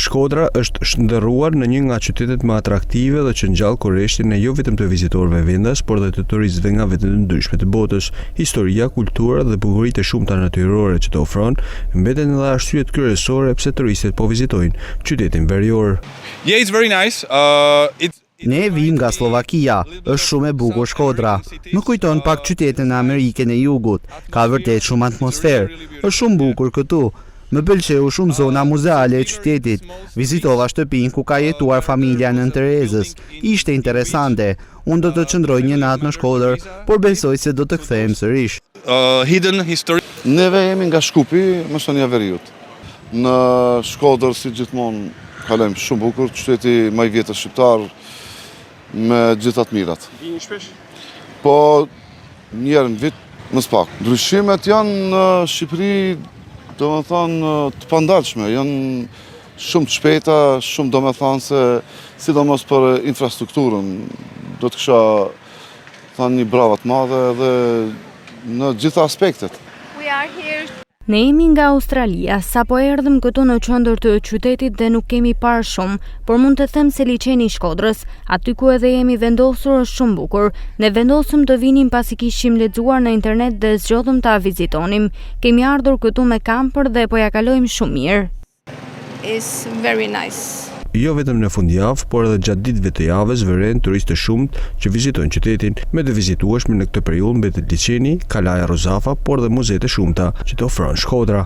Shkodra është shndërruar në një nga qytetet më atraktive dhe që ngjall kureshtjen e jo vetëm të vizitorëve vendas, por dhe të turistëve nga vende të ndryshme të botës. Historia, kultura dhe bukuritë e shumta natyrore që të ofron, mbeten edhe arsyet kryesore pse turistët po vizitojnë qytetin verior. Yeah, it's very nice. Uh, it's Ne vijmë nga Sllovakia, është shumë e bukur Shkodra. Më kujton pak qytetin në Amerikën e Jugut. Ka vërtet shumë atmosferë. Është shumë bukur këtu. Më pëlqeu shumë zona muzeale e qytetit. Vizitova shtëpinë ku ka jetuar familja e Nënë Terezës. Ishte interesante. Unë do të qëndroj një natë në Shkodër, por besoj se do të kthehem sërish. Hidden history. Neve jemi nga Shkupi, Maqedonia e Veriut. Në Shkodër, si gjithmonë, kalojmë shumë bukur, qyteti më i vjetër shqiptar, me gjitha të mirat. Vini shpesh? Po, njëherë në vit, më së pak. Ndryshimet janë në Shqipëri, do me thonë, të pandalshme, janë shumë të shpejta, shumë do me thonë se, sidomos për infrastrukturën, do të kisha thënë një brava të madhe edhe në gjitha aspektet. We are here Ne jemi nga Australia, sapo erdhëm këtu në qendër të qytetit dhe nuk kemi parë shumë, por mund të them se liqeni i Shkodrës, aty ku edhe jemi vendosur është shumë bukur. Ne vendosëm të vinim pasi kishim lexuar në internet dhe zgjodhëm ta vizitonim. Kemi ardhur këtu me kamper dhe po ja kalojmë shumë mirë. Is very nice. Jo vetëm në fundjavë, por edhe gjatë ditëve të javës vëren turistë të shumtë që vizitojnë qytetin. Me të vizitueshme në këtë periudhë mbetet liqeni, Kalaja Rozafa, por dhe muzetë e shumta që të ofron Shkodra.